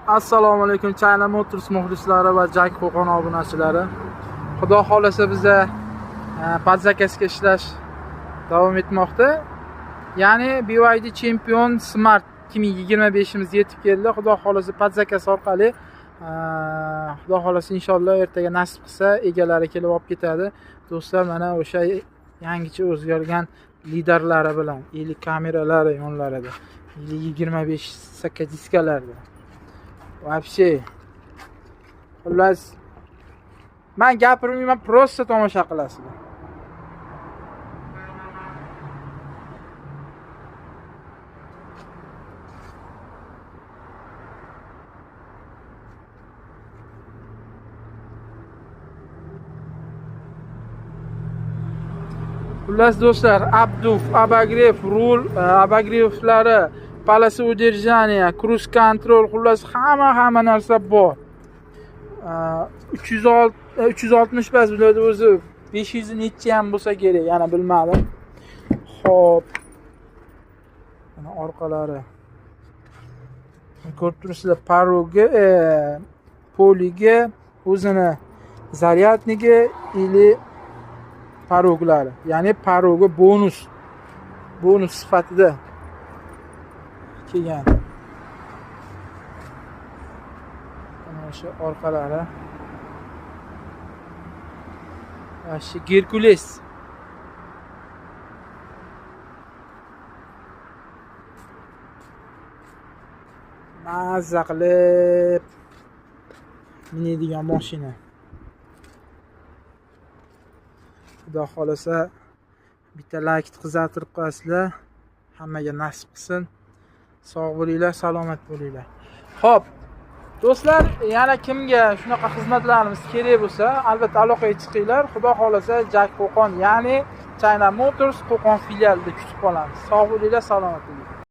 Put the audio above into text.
Assalomu alaykum China Motors muxlislari va Jak Qo'qon obunachilari. Xudo xolasa biza под заказ ga ishlash davom etmoqda. Ya'ni BYD Champion Smart 2025imiz yetib keldi. Xudo xolasa под заказ orqali Xudo xolasa inshaalloh ertaga nasib qilsa egalari kelib olib ketadi. Do'stlar, mana o'sha yangicha o'zgargan lidarlari bilan, ili kameralari yonlarida, ili 25 saka diskalarda. Вообще. Xullas, man gapirmayman, просто tomosha qilasizlar. Xullas do'stlar, обдув, обогрев, rul, обогрев lari, полоса удержания, круиз контроль, xullas hamma narsa bor. 306 360 emas, bularda o'zi 500 nechi ham bo'lsa kerak, yana bilmadim. Xo'p. Mana orqalari. Ko'rib turibsizlar, порог i, пол igi, o'zini зарядник i или порог lari. Ya'ni порог i bonus sifatida kelgan. Mana o'sha orqalari. Shu Gerkules. Mazza qilib minadigan mashina. Xudo xolasa bitta layk qizartirib qo'yasizlar. Hammaga nasib qilsin. Sog' bo'linglar, salomat bo'linglar. Xo'p, do'stlar, yana kimga shunaqa xizmatlarimiz kerak bo'lsa, albatta aloqaga chiqinglar. Xudo xolasa Jak Qo'qon, ya'ni China Motors Qo'qon filialida kutib qolamiz. Sog' bo'linglar, salomat bo'linglar.